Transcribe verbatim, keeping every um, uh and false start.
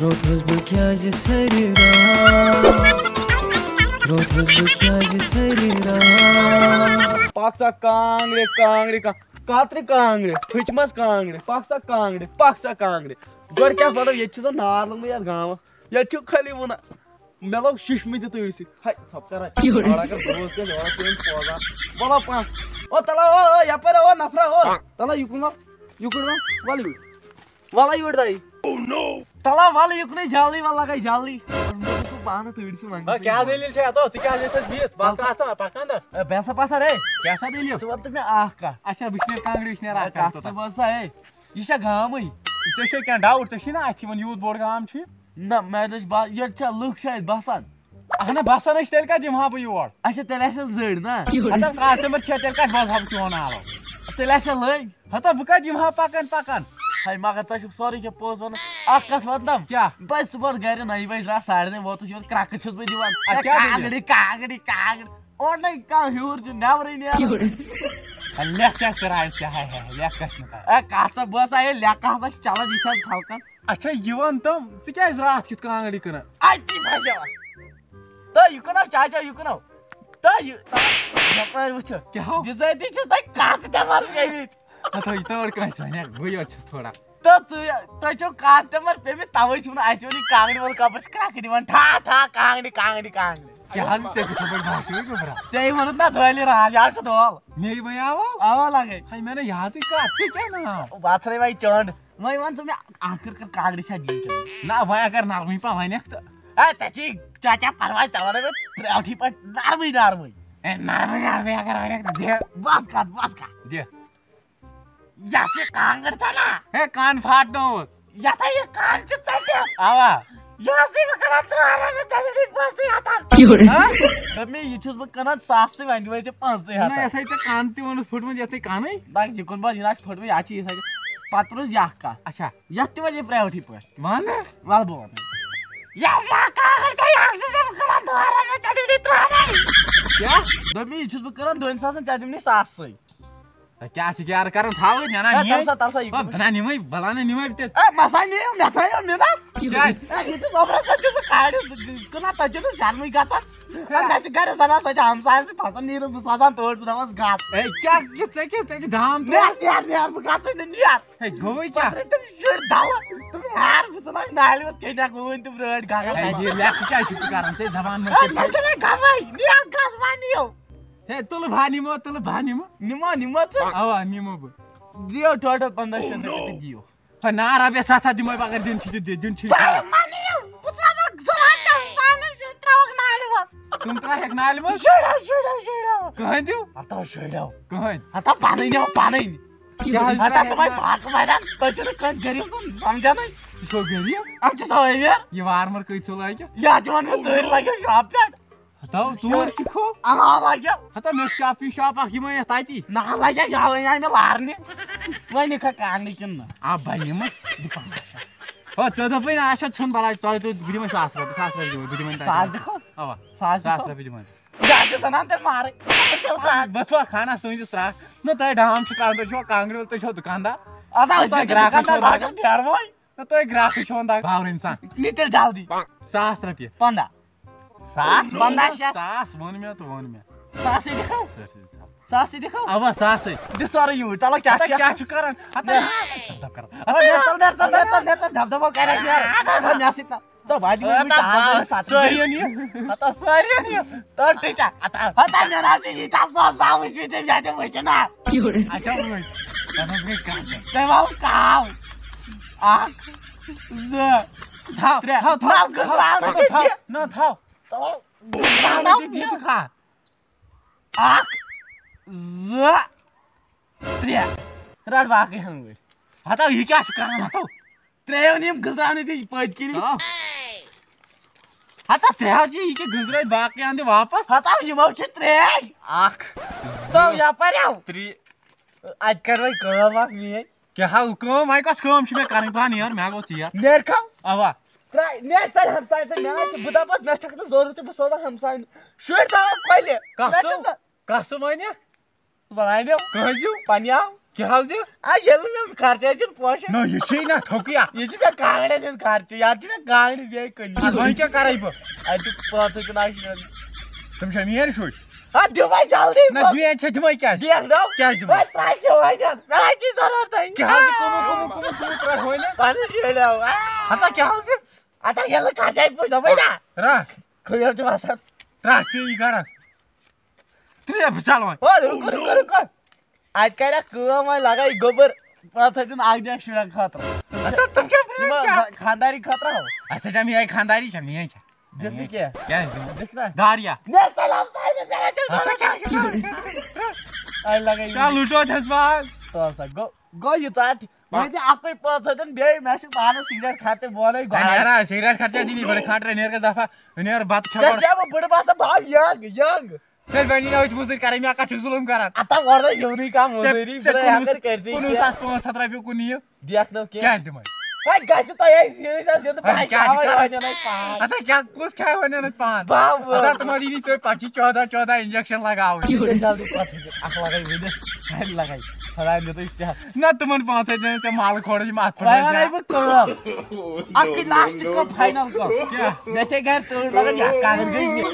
روٚٹھس بہٕ کیٛازِ سٲری راتھ؟ روٚٹھس بہٕ کیٛازِ سٲری راتھ؟ پکھ سا کانٛگرِ، کانٛگرِ، کا-، کترِ کانٛگرِ، پھٔچمژ کانٛگرِ، پکھ سا کانٛگرِ، پکھ سا کانٛگرِ۔ گۄڈٕ کیٛاہ ونو، ییٚتہِ چھِ سۄ نار لٔگمٕژ یتھ گامس، ییٚتہِ چھُ خٲلی وُنان۔ مےٚ لوٚگ شِشمہٕ تہِ تۭرِ سۭتۍ۔ ہے، ژھۄپ کر اَتہِ۔ اورٕ اگر بروس گژھِ، اورٕ چھُ أمۍ پوزان۔ وَلہٕ پَکھ۔ او، تَلہ، او، او، یَپٲرۍ، او، نفرا، او۔ تَلہ، یہِ کُن وَل۔ یہِ کُن وَل۔ وَلہٕ یوٗرۍ۔ وَلہٕ یوٗرۍ دَے۔ تَلہ، وَلہٕ یہِ کُنٕے جلدی، وَلہٕ لَگَے جلدی۔ بہٕ چھُس پانہٕ تۭرِ سۭتۍ لنٛگہٕ آ، کیٛاہ سۭتۍ۔ دٔلیٖل چھےٚ اَتھ؟ ژٕ کیٛازِ ییٚتہِ تھَس بِہِتھ؟ پَکھ تَلہ۔ اَتھ، پَکھ اَندَر۔ اے، بیٚہہ سا پَتھَر، اے۔ کیٛاہ سا دٔلیٖل؟ ژٕ وَن تہٕ مےٚ اَکھ کَتھ۔ اچھا، وٕشنیر کانٛگرِ، وٕشنیر اے، اَکھ کَتھ کَتھ۔ ژٕ وَن سا، اے۔ یہِ چھا گامٕے؟ ژےٚ چھے کینٛہہ ڈاوُٹ؟ ژےٚ چھُے نہ اَتھ یِوان یوٗت بوٚڑ گام چھُ یہِ؟ نہ، مےٚ نہ چھِ با-، ییٚتہِ چھا لُکھ چھا اَتہِ بَسان؟ اَہَن بَسان ٲسۍ، تیٚلہِ کَتہِ دِمہٕ ہا بہٕ یور؟ اچھا، تیٚلہِ آسہِ زٔڑۍ نا؟ ہَتہٕ کَسٹمَر چھِ، تیٚلہِ کَتہِ بوزٕ ہا بہٕ چون ناو؟ تیٚلہِ آسہِ لٔنٛگۍ۔ ہَتہٕ بہٕ کَتہِ دِمہٕ ہا پَکان پَکان؟ ہے، مگر ژٕ چھُکھ سورُے کینٛہہ پوٚز وَنان۔ اَکھ کَتھ وَنتَم؟ کیٛاہ؟ بہٕ صُبحن گَرِ نَیہِ بَجہِ درٛاس ساڑِ نَیہِ ووتُس یور، کرٛکہٕ چھُس بہٕ دِوان۔ اَدٕ کیٛاہ دٔلیٖل؟ کانٛگڑِ، کانٛگڑِ، کانٛگڑِ۔ اورٕ نَے کانٛہہ ہیوٚر چھُ نٮ۪برٕے نیران۔ ہے، لیکھ کیٛاہ چھِ کَران ژےٚ؟ ہے، ہے، ہے، لیکھ کیٛاہ چھِ کَران؟ اے، کَتھ سا، بہٕ ہسا، ہے، لیکھٕ ہسا چھِ چَلان یِتھٮ۪ن خلقَن۔ اچھا، یہِ وَن تَم، ژٕ کیٛازِ راتھ کیُتھ کانٛگڑِ کٕنان؟ اَتی پھَسیو۔ تہٕ یہِ کٕنو، چاچا، یہِ کٕنو۔ تہٕ یہِ، تہٕ یَپٲرۍ وٕچھِو۔ کیٛاہ ہو؟ بِزٲتی چھِو تۄہہِ کَس تہِ مَرٕ پیٚمٕتۍ۔ ہَتو، یہِ تور کٲنٛسہِ وَنہِ، بٕے یوت چھُس تھوڑا۔ تہٕ ژٕ، تۄہہِ چھِو کَس تہِ مَرٕ پیٚمٕتۍ، تَوَے چھُو نہٕ اَسہِ یِوان یہِ کانٛگڑِ وول کَپَر چھِ کرٛکھ دِوان، ٹھا، ٹھا، کانٛگڑِ، کانٛگڑِ، کانٛگڑِ۔ کیٛاہ حظ، ژےٚ کِتھ پٲٹھۍ باسیوُے گوٚبرا؟ ژےٚ ووٚنُتھ نا دٲلہِ راج، آز چھُ دول۔ مے وۄنۍ آو؟ اوا لگے۔ ہے، مےٚ نہ یادٕے کتھ، ژےٚ کیٛاہ ناو؟ بہٕ ژھٕنے وۄنۍ چنٛڈ۔ وۄنۍ وَن ژٕ مےٚ ٲخٕر کر کانٛگرِ چھا دِنۍ کِنہٕ؟ نہ، وۄنۍ اگر نرمٕے پہم ونکھ تہٕ۔ ہے، ژےٚ چھی چاچا پرواے، ژےٚ وَنَے بہٕ پرٛاوٹھی پٲٹھۍ نرمٕے نرمٕے۔ ہے، نرمٕے نرمٕے اگر ونکھ تہٕ دِ۔ بس کتھ، بس کتھ۔ دِ۔ یۄس یہِ کانٛگٕر چھےٚ نا؟ ہے، کن پھاٹنووُتھ۔ یتھ ہا یہِ کن چھِ ژٔٹِتھ۔ اوا۔ یہِ ہسا بہٕ کٕنان ترٛوہن رۄپیَس، ژےٚ دِمے پانٛژتٕے ہتن۔ ہا؟ دوٚپمے، یہِ چھُس بہٕ کٕنان ساسسٕے، وۄنۍ دِمے ژےٚ پانٛژتٕے نہ، ہتن۔ یتھے ژےٚ کن تہِ ووٚنُتھ پھُٹمُت، یتھے کنٕے۔ نہ، یہِ کُن بس، یہِ نہ چھُ پھُٹمُت، یہِ چھِ یِتھے کٔنۍ۔ پتہٕ روٗز یہِ اکھ کتھ۔ اچھا۔ یتھ تہِ وۄنۍ یہِ پرٛاوٹھی پٲٹھۍ۔ وَن۔ وَلہٕ بہٕ وَنہٕ۔ یۄس یہِ کانٛگٕر چھےٚ، یہِ اکھ چھِ ژےٚ بہٕ کٕنان ترٛوہن رۄپیَس، ژےٚ دِمے ترٛوہن رۄپیہِ۔ کیٛاہ؟ دوٚپمے، یہِ چھُس بہٕ کٕنان دۄن ساسن، ژےٚ دِمنٕے ساسسٕے۔ ہے، کیٛاہ چھِ گیرٕ کران؟ تھاو یہِ، مےٚ نا ہے، نِیے۔ تَل سا، تَل سا یہِ بہٕ کُن۔ بہٕ نا نِمَے، بہٕ نا نِمَے تیٚلہِ۔ ہے، مَسا نِیِو، مےٚ تھٲیِو مِنت۔ کیٛازِ؟ ہے، ییٚتہِ زۄبرَس پٮ۪ٹھ چھُس بہٕ کھالہِ کٕنان، تَتہِ چھُنہٕ شرمٕے گژھان۔ ہے، مےٚ چھِ گَرِ زَنان، سۄ چھِ ہمسایَن سۭتۍ پھسان، نیٖرِو بہٕ سوزان توٗرۍ، بہٕ دَپَس گژھ۔ ہے، کیٛاہ، یہِ ژےٚ کیٛاہ، ژےٚ کیٛاہ دام ترٛوو؟ نیر، نیر، نیر، بہٕ گژھٕے نہٕ، نیر۔ ہے، گوٚوُے کیٛاہ؟ پَتہٕ رٔٹۍ تٔمۍ شُرۍ دَلہٕ، دوٚپُن، یار، بہٕ ژٕنَکھ نالہِ منٛز، کٔنۍ ہٮ۪کہٕ وۄنۍ تِم رٲڑۍ گَرٕ۔ ہے، یہِ لیٚکھ ژٕ کیٛازِ چھُکھ ژٕ کران؟ ژےٚ زبان منٛز ہے، کیٛاہ مےٚ چھِ؟ چھَنہٕ خبرٕے، نیر، گژھ وۄنۍ یِیو۔ ہے، تُلہٕ بہٕ ہا نِمو، تُلہٕ بہٕ ہا نِمو۔ نِمو، نِمو ژٕ؟ اوا، نِمو بہٕ۔ دِیو ٹوٹل پنٛداہ شیٚتھ رۄپیہِ تہٕ دِیو۔ ہے، نا، رۄپیَس ستھ ہَتھ دِمَے بہٕ اگر دِنۍ چھِ تہِ دِ، دِنۍ چھِ تہٕ۔ مَہ نِیِو، بہٕ ژھٕنَکھ زَران تہِ، ژٕ اَنَکھ شُرۍ ترٛاوَکھ نالہِ منٛز۔ تِم ترٛاوہَکھ نالہِ منٛز؟ شُرۍ ہَو، شُرۍ ہَو، شُرۍ ہَو۔ کٕہٕنۍ دِیِو؟ ہَتہٕ ہَو شُرۍ ہَو۔ کٕہٕنۍ؟ ہَتہٕ ہَو پَنٕنۍ ہَو، پَنٕنۍ۔ کیٛاہ حظ ہَتہٕ ہَو ترٛاوہَکھ تِمَے نالہِ؟ پاکہٕ مَرَن، تُہۍ چھِو نہٕ کٲنٛسہِ غریٖب سُنٛد سَمجھانٕے۔ ژٕ چھُکھ غریٖب؟ اَتھ چھِ سۄ أمیٖر۔ یہِ وارمَر کۭتِس لَگہِ؟ یہِ حظ چھِ وَنان مےٚ ژٔرۍ لَگیو شاپہٕ پٮ۪ٹھ۔ ہتاو، ژوٗر تہِ کھو۔ اما لگیا۔ ہتا مےٚ چھُ چاپی شاپ اکھ، یِمے یتھ تتی۔ نہ لگیا، یہِ آوے آے مےٚ لارنہِ۔ وۄنۍ کھا کانٛگرِ کِنہٕ نہ؟ آ، بہٕ نِمہٕ۔ دِ پنٛداہ شتھ۔ ہو، ژےٚ دوٚپُے نہ، اچھا، ژھٕن بلاے، ژےٚ دوٚپ، بہٕ دِمے ساس رۄپیہِ، ساس رۄپیہِ دِمے، بہٕ دِمے نہٕ تۄہہِ ساس کانٛہہ۔ دِکھو؟ اوا۔ ساس ساس دِکھو؟ رۄپیہِ دِمے۔ یہِ حظ چھِ زنان تیٚلہِ مارٕنۍ۔ بہٕ چھُس وَنان تیٚلہِ ژٕ ترٛاو۔ نہ، تۄہہِ ڈام چھُ ترٛاوُن، تُہۍ چھِوا کانٛگرِ وٲلۍ، تُہۍ چھِوا دُکاندار؟ اَدٕ حظ، تۄہہِ أسۍ چھِ گرٛاکَس دُکاندار، چھِوا بہٕ حظ چھُس بیرٕ وٲلۍ۔ نہ، تۄہہِ گرٛاکٕے چھِو وۄنۍ دَگ باورٕ اِنسان۔ نہِ تیٚلہِ جلدی۔ ساس رۄپیہِ۔ پنٛداہ۔ ساس پنٛداہ شیٚتھ۔ ساس ووٚن مےٚ تہٕ ووٚن مےٚ۔ ساسٕے دِکھو۔ سٲرسٕے دِکھو۔ ساسٕے دِکھو۔ اوا، ساسٕے۔ دِ سورُے یوٗرۍ، تَلہٕ کیٛاہ ہتا چھُ؟ کیٛاہ چھُ کران؟ ہتا نیر۔ دَب دَب کران۔ ہتا اَدٕ نیر۔ نیر، ژَل نیر، ژَل نیر، ژَل نیر، ژَل، دَب دَب کَرٮ۪کھ نیر۔ ہتا مےٚ سۭتۍ نہ۔ تہٕ وۄنۍ دِمو بہٕ ہتا ٹاس با-، وۄنۍ سَتھ۔ سٲری نِیِو۔ ہتا سٲری نِیِو۔ تہٕ ٹیٖچر۔ ہتا۔ ہتا مےٚ نہ حظ چھِ ییٖتیٛاہ پونٛسہٕ آمٕتۍ مےٚ تہِ، مےٚ تہِ وٕچھِ نہ۔ اچھا، وٕچھ۔ تَتھ حظ گٔے کَتھ۔ تۄہہِ وَوُ کاو۔ اَکھ، زٕ، تھاو، ترٛےٚ۔ تھاو، تھاو، نَو گٔژھ تھاو، راوُنٛڈ تھاو، تھاو، تہِ۔ نہ، تھاو۔ تھاو، راوُنٛڈ تہِ دِ۔ تھاو، تھاو، تھاو۔ اکھ، زٕ، ترٛےٚ۔ رَٹ باقٕے ہَنٛگوٗرۍ۔ ہتو، یہِ کیٛاہ چھُ کران ہتو؟ ترٛیٚیو نِم گٔنٛزراونہٕ تہِ پٔتۍ کِنی۔ ہتو۔ ہتو، ترٛےٚ ہتھ چھِ یہِ کہِ گٔنٛزرٲوِتھ باقٕے اَن دِ واپس۔ ہتو، یِمو چھِ ترٛے۔ اکھ، تو زٕ، یپٲرۍ یَو۔ ترٛےٚ۔ اَتہِ کر وۄنۍ کٲم اکھ میٛٲنۍ۔ کیٛاہ ہا کٲم؟ وۄنۍ کۄس کٲم چھِ مےٚ کرٕنۍ؟ بہٕ ہا نیر، مےٚ ہا گوٚو ژیر۔ نیر کم؟ اوا۔ ترٛاے، نیر ژَلہِ ہمسایہِ سۭتۍ، مےٚ نہ چھِ، بہٕ دَپَس، مےٚ چھَکھ نہٕ ضروٗرت، بہٕ سوزَکھ ہمسایَن۔ شُرۍ تھاوَکھ کۄلہِ۔ کَس مےٚ سُہ؟ چھِ زَ-، کَس سُہ وَنہِ؟ زَنانیو۔ کٲنٛسہِ؟ پنٛنیو۔ کیٛاہ حظ یہِ؟ آ، ییٚلہِ نہٕ مےٚ خرچہٕ چھُنہٕ پوشان۔ نہ، یہِ چھُے نہ تھوٚکُے اکھ۔ یہِ چھُ مےٚ کانٛگڑٮ۪ن ہُنٛد خرچہٕ، یَتھ چھُ مےٚ کانٛگڑِ بیٚیہِ کٕننہِ۔ اَدٕ وۄنۍ کیٛاہ کَرَے بہٕ؟ اَتہِ پانٛژھ ہَتھ تہٕ نَو شیٚتھ۔ تِم چھا میٛٲنۍ شُرۍ؟ آ، دِمَے جلدی نہ، بہٕ۔ دِمَے چھا، دِمَے کیٛازِ؟ دِکھ نو۔ کیٛازِ دِمَے؟ وۄنۍ ترٛایہِ کیٛاہ وۄنۍ زَن؟ مےٚ حظ چھِ ضروٗرت تۄہہِ۔ کیٛاہ حظ یہِ کٕمہٕ، کٕمہٕ، کٕمہٕ، کٕمہٕ ترٛایہِ وۄنۍ؟ پَنُن شُرۍ آو۔ آ۔ ہتا کیٛاہ حظ یہِ؟ ہتا ییٚلہِ نہٕ خرچہٕ پوشہِ، دوٚپمَے نہ۔ رَٹھ۔ خٲر چھُ وَسان۔ ترٛٹھ پیٚیہِ گرس۔ ترٛےٚ بہٕ ژَلہٕ وۄنۍ۔ او، رُکو، رُکو، رُکو۔ اَتہِ کَرٮ۪کھ کٲم، وۄنۍ لَگٲے گوٚبُر پانٛژھ ہَتھ دیُن اَکھ دیکھ شُرٮ۪ن خٲطرٕ۔ اَدٕ تَتھ تِم کیٛاہ یِمَن خانٛداری خٲطرٕ ہاو۔ اَسہِ چھا میٛٲنۍ خانٛداری چھا میٛٲنۍ چھا؟ دِکھ نہٕ کینٛہہ۔ کیٛازِ دِمہٕ؟ دِکھ نہ۔ داریا۔ مےٚ ژَلہِ ہمسایہِ، مےٚ ژَلہِ ہمسایہِ۔ اَتھ کیٛاہ چھُ کَرُن؟ اَتہِ لَگٲے کیٛاہ لُٹو چھَس بہٕ آز؟ تو سا گوٚو، گوٚو یہِ ژاٹ۔ مےٚ دِ اَکُے پانٛژھ ہَتھ دیُن، بیٚیہِ مےٚ چھُ پانَس سِگریٹ خرچہٕ بۄنٕے ہے گۄڈَے۔ نیرا، سِگریٹ خرچہ دِنی گۄڈٕ کھنٛڈ رَٹھ، نیر گژھ دفعہ، نیر بتہٕ کھٮ۪و ژےٚ گۄڈٕ۔ چھےٚ بہٕ بٕڈٕ باسان، بہٕ ہاو یَنٛگ، یَنٛگ۔ تیٚلہِ بَنی نہ أتھۍ مٔزوٗرۍ کَرٕنۍ، مےٚ کَتھ چھُکھ ظُلُم کَران؟ اَتھ ہا وَنو یِونٕے کانٛہہ ژےٚ، مٔزوٗری، ژےٚ بہٕ کُنوُہ، ہٮ۪کہٕ نہٕ کٔرِتھٕے کُنوُہ کینٛہہ۔ ساس پانٛژھ ہَتھ رۄپیہِ کُن نِیِو۔ دِکھ نہٕ کینٛہہ۔ کیٛازِ دِمَے؟ وۄنۍ گژھِ تۄہہِ أسۍ یہِ أسۍ زِندٕ اَدٕ بَناوٕنۍ کیٛاہ چھِ کَرٕنۍ؟ وۄنۍ اَنو أسۍ پان۔ اَدٕ کیٛاہ، کُس کھیٚوان اَنَتھ پان؟ بہٕ ہا وَنہٕ۔ اَدٕ تِمَن یی نہٕ ژےٚ پَتہٕ چھِ چودہ، چودہ injection لگاوٕنۍ۔ یہِ کیٛاہ جلدی پَتہٕ ہیٚکہِ اَکھ لَگَے ؤنِتھ، ہَنہِ لَگَے۔ خۄداے دیُت اَسہِ صحت۔ نہ، تِمَن پانٛژَن دِنَے ژےٚ مَل کھوڑُن، یِم اَتھ پٮ۪ٹھ وۄنۍ وَنَے وَسہِ۔ بہٕ کٲم۔ اَکُے last کٲم، final کٲم۔ کیٛاہ؟ مےٚ چھے گَرِ تۭر لَگان، یَتھ کَرٕنۍ گٔے مےٚ۔